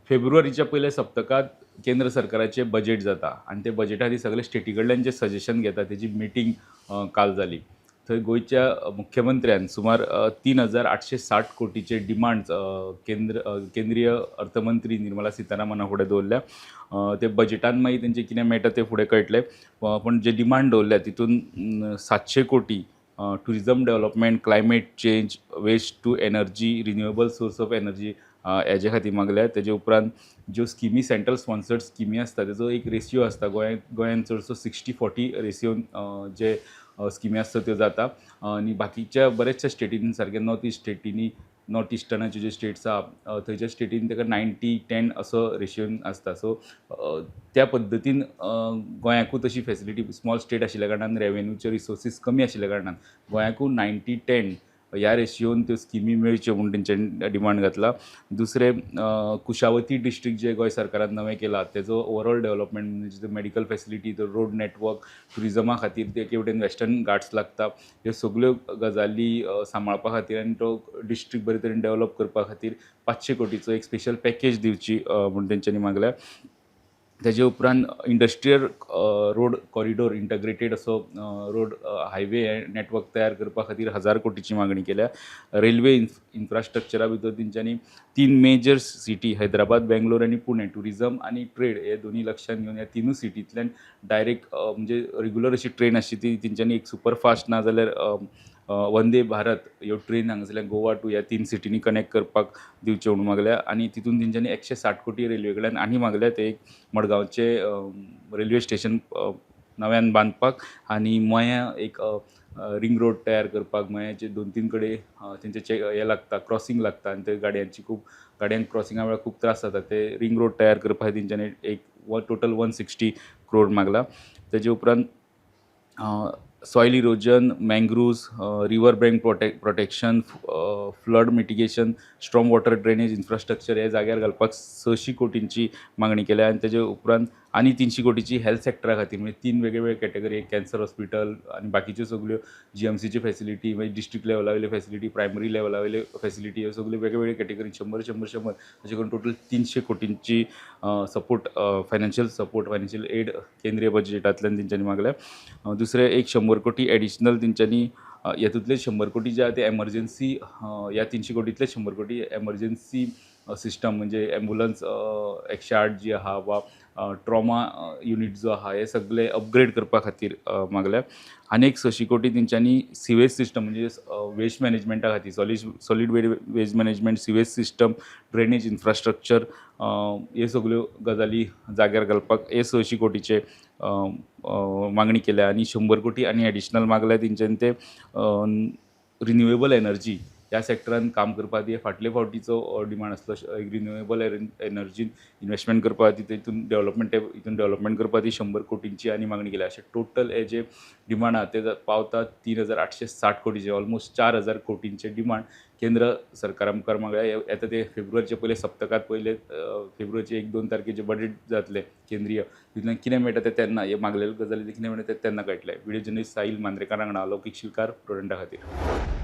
फेब्रुवारीच्या पयल्या सप्तकांत केंद्र सरकाराचें बजेट जाता आनी ते बजेटा खातीर सगळे स्टेटी कडल्यान जे सजेशन घेता तेजी मिटींग काल जाली. थंय गोंयच्या मुख्यमंत्र्यान सुमार 3860 कोटीचे डिमांड्स केंद्रीय अर्थमंत्री निर्मला सीतारामना फुडें दवरल्या. ते बजेटान मागीर तेंचें कितें मेळटा तें फुडें कळटलें, पूण जे डिमांड दवरल्या तितून 700 कोटी tourism development, climate change, waste to energy, renewable source of energy हेजे खातीर मागल्या. तेजे उपरांत ज्यो स्किमी, सेंट्रल स्पॉन्सर्ड स्किमी आसता, तेजो एक रेशियो आसता. गोंयान चडसो 60-40 रेशियोन जे स्किमी आसता त्यो जाता आनी बाकीच्या बऱ्याचशा स्टेटींनी, सारके नॉर्थ इस्ट स्टेटींनी, नॉर्थ इस्टर्नाचे जे स्टेट्स आहा थंयच्या स्टेटीन ताका 90-10 असो रेशियोन आसता. सो त्या पद्दतीन गोंयाकूय तशी फेसिलिटी, स्मॉल स्टेट आशिल्ल्या कारणान, रेवेन्यूचे रिसोर्सीस कमी आशिल्ल्या कारणान गोंयाकूय 90-10 ह्या रेशियोन त्यो स्किमी मेळच्यो म्हूण तेंच्यांनी डिमांड घातला. दुसरें, कुशावती डिस्ट्रिक्ट जे गोंय सरकारान नवें केलां तेजो ओवरऑल डेवलपमेंट, म्हणजे मेडिकल फेसिलिटी, रोड नेटवर्क, ट्युरिजमा खातीर ते एके वटेन वेस्टर्न घाट्स लागता, ह्यो सगल्यो गजाली सांबाळपा खातीर आनी तो डिस्ट्रिक्ट बरे तरेन डेवलप करपा खातीर 500 कोटीचो एक स्पेशल पॅकेज दिवची म्हूण तेंच्यांनी मागल्या. तेजे उपरांत इंडस्ट्रियल रोड कॉरिडोर, इंटग्रेटेड असो रोड हायवे नेटवर्क तयार करपा खातीर 1000 कोटीची मागणी केल्या. रेल्वे इन्फ्रास्ट्रक्चरा भितर तेंच्यांनी 3 मेजर सिटी हैदराबाद, बेंगलोर आनी पुणे, ट्युरिजम आनी ट्रेड हे दोनूय लक्षांत घेवन ह्या तिनूय सिटींतल्यान डायरेक्ट, म्हणजे रेगुलर अशी ट्रेन आसची, ती तेंच्यांनी एक सुपर फास्ट ना जाल्यार वंदे भारत ह्यो ट्रेन हांगासरल्यान गोवा टू ह्या 3 सिटींनी कनेक्ट करपाक दिवच्यो म्हणून मागल्या. आनी तितून तेंच्यांनी 160 कोटी रेल्वे कडल्यान आनी मागल्या, ते एक मडगांवचें रेल्वे स्टेशन नव्यान बांदपाक आनी मयां एक रिंग रोड तयार करपाक. मयाचे 2-3 कडेन तेंचे हे लागता, क्रॉसींग लागता आनी ते गाडयांची खूब, गाडयांक क्रॉसिंगा वेळार खूब त्रास जाता. ते रिंग रोड तयार करपा खातीर तेंच्यांनी एक टोटल 160 क्रोड मागला. तेजे उपरांत soil erosion, mangroves, river bank protection, flood mitigation, storm water drainage infrastructure हे जाग्यार घालपाक 600 कोटींची मागणी केल्या. आनी तेजे उपरांत आनी 300 कोटीची हेल्थ सेक्टरा खातीर, म्हणजे 3 वेगळे वेगळे कॅटेगरी, एक कॅन्सर हॉस्पिटल आनी बाकीच्यो सगल्यो जीएमसीच्यो फेसिलिटी, मागीर डिस्ट्रिक्ट लेवला वयल्यो फेसिलिटी, प्रायमरी लेवला वयल्यो फेसिलिटी, ह्यो सगल्यो वेगळे वेगळे कॅटेगरी 100 100 100 अशें करून टोटल 300 कोटींची support, financial support, financial aid केंद्रीय बजेटांतल्यान तेंच्यांनी मागल्या. दुसरें, एक 100 कोटी एडिशनल तेंच्यांनी, हेतूंतले 100 कोटी जे आहा ते एमर्जन्सी, ह्या 300 कोटींतले 100 कोटी एमर्जन्सी सिस्टम, म्हणजे एम्बुलन्स 108 जी आहा वा ट्रॉमा युनीट जो आहा, हे सगळे अपग्रेड करपा खातीर मागल्या. आनी एक 600 कोटी तेंच्यांनी सिवेज सिस्टम, म्हणजे वेस्ट मॅनेजमेंटा खातीर, solid waste management, sewage system, drainage infrastructure हे सगल्यो गजाली जाग्यार घालपाक हे 600 कोटीचे मागणी केल्या. आनी 100 कोटी आनी एडिशनल मागल्या तेंच्यांनी ते रिन्युएबल एनर्जी ह्या सेक्टरान काम करपा खातीर. फाटले फावटीचो डिमांड आसलो रिन्युएबल एनर्जीन इन्वेस्टमेंट करपा खातीर, तेतून डेवलपमेंट, हितून डेवलपमेंट करपा खातीर 100 कोटींची आनी मागणी केल्या. अशें टोटल हे जे डिमांड आहा ते पावता 3860 कोटीचे. ऑलमोस्ट 4000 कोटींचे डिमांड केंद्र सरकारा मुखार मागल्या. येता ते फेब्रुवारीचे पयले सप्तकांत, पयले फेब्रुवारीचे 1-2 तारखेचे बजेट जातलें केंद्रीय, तितूंतल्यान कितें मेळटा तें तेन्ना, हे मागलेले गजाली कितें मेळटा तें तेन्ना कळटलें. व्हिडिओ जर्नलिस्ट साहील मांद्रेकार वांगडा लौकीक शिलकार, प्रुडंटा खातीर.